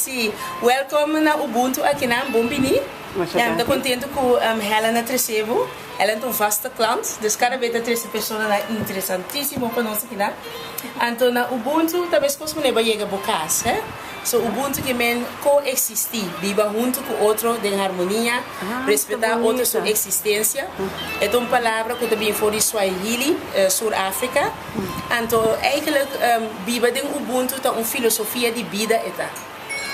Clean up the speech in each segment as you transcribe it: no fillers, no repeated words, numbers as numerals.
Sí, welkom na Ubuntu akinan, bon bini. Masha Ja, mi ta danki. contento cu Helen a trece bo. Helen ta un vaste klant, dus cada bes ta trece personanan interesantisimo pa nos akinan. Anto na Ubuntu ta meskos ku bo yega bo kas, hè. So Ubuntu ke men koeksistí, biba huntu ku otro den harmonia, Ah, respetá ta otro su bunita. eksistensia. E ta un palabra ku ta bin for di Swahili, Sur Afrika. Anto eigenlijk biba den Ubuntu ta un filosofia di bida e ta.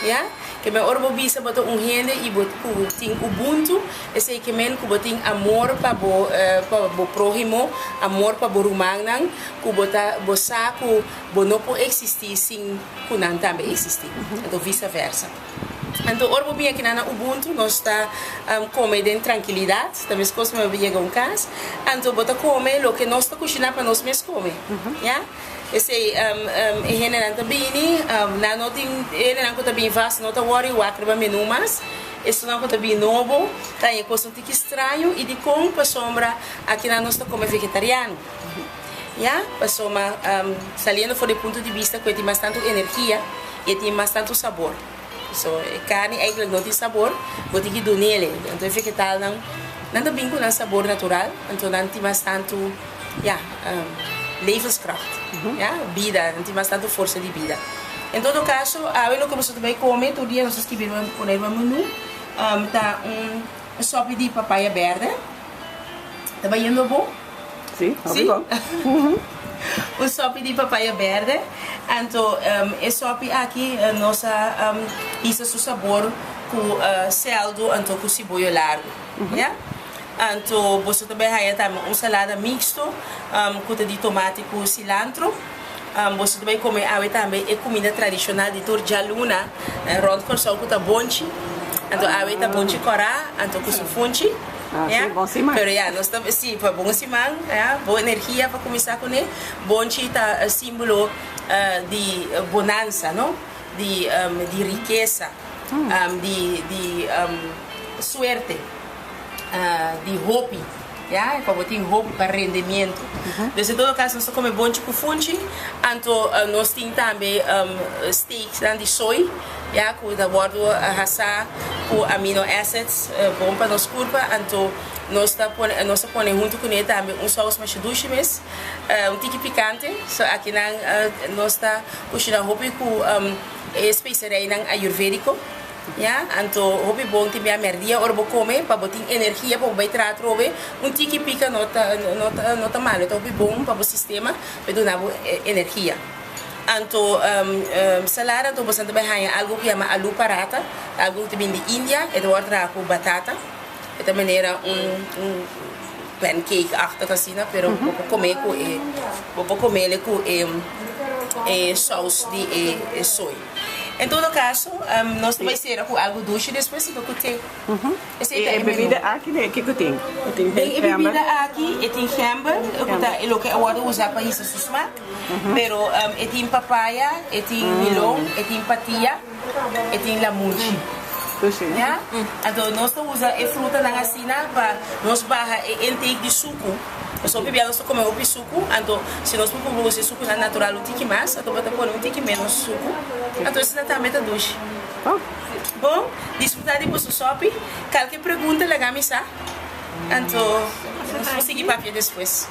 Ya? Ke men ora bo bisa bo ta un hende i bo ku tin Ubuntu, esei ke men ku bo tin amor pa bo pa bo próhimo, amor pa bo rumannan, ku bo ta bo sa ku bo no por eksistí sin ku nan tambe eksistí. Anto visa versa. Anto ora bo bin akinan na Ubuntu nos ta kome den trankilidat, ta meskos ku bo yega un kas, anto bo ta kome loke nos ta kushiná pa nos mes kome. Ya? Esei e hendenan ta bini, nan no tin, e hendenan ku ta bini vast no ta wòri wak riba menú mas, esunnan ku ta bini nobo ta haña kos un tiki straño i dikon? Pasobra akinan nos ta kome vegetariano, ya, pasobra saliendo for di e punto di bista ku e tin mas tantu energia i e tin mas tantu sabor, so e karni eigentlik no tin sabor, bo tin ki dun'el, anto e vegetalnan nan ta bini ku nan sabor natural, anto nan tin mas tantu. Ya, levenskracht, ya, bida, nan tin mas tantu forsa di bida. En todo kaso, awe loke boso ta bai kome, tur dia nos ta skibi riba, pone riba menu, ta un sòpi di papaya bèrdè. Ta bayendo bon? Sí, hopi bon. Un sòpi di papaya bèrdè. Anto e sòpi aki nos a hisa su sabor ku sèldu anto ku siboyo largu, ya. Anto boso ta bay haya tambe un salada mixto cu ta di tomate cu cilantro. Boso ta bay come awe tambe e cuminda tradicional di tur djaluna rond Corsou cu ta bonchi. Anto awe ta bonchi cora anto cu su funchi. Ah, si, bon siman. Pero ya, nos ta, si, pa bon siman, ya, bon energia pa cuminsa cune. Bonchi ta simbolo di bonansa, no? Di di rikesa, di di suerte. Di hopi, ya, pa bo tin hopi pa rendimiento. Dus en todo caso nos ta come bonchi cu funchi, anto nos tin tambe steaknan di soy, ya, cu ta wordo hasa cu amino acids bon pa nos curpa, anto nos ta pone nos ta pone hunto cune tambe un saus masha dushi mes, un tiki picante, so akinan nos ta cushina hopi cu e specereynan ayurvedico. Ya, anto hopi bon tin bia merdia ora bo come pa bo tin energia pa bo bay traha atrobe. Un tiki pica no ta no ta no ta malo, ta hopi bon pa bo sistema pa e duna bo energia. Anto salada anto boso ta bay haña algo ku yama alu parata, ta algo ku ta bin di India, e ta wòrdu traha ku batata, e ta manera un un pancake-achtig asina, pero bo por come ku e bo por comele ku e e saus di e soy. En todo caso, nos ta bay cera cu algo dushi despues y cu te. Esey ta E e menu. bebida aki den kico tin? E tin Den e gember? bebida aki e tin gember, cu ta e loke a wordo usa pa hisa su smaak. Pero e tin papaya, e tin milon, e tin patia, e tin lamunchi. Dushi. Ya? Anto nos ta usa e frutanan asina pa nos baha e intake di sucu. Pasobra hopi bia nos ta come hopi sucu, anto si nos por produci e sucunan natural un tiki mas, anto bo ta pone un tiki menos sucu, anto esnan tambe ta dushi. Bon, disfruta di boso sopi. Kalke pregunta laga mi sa, anto nos por sigui papia despues.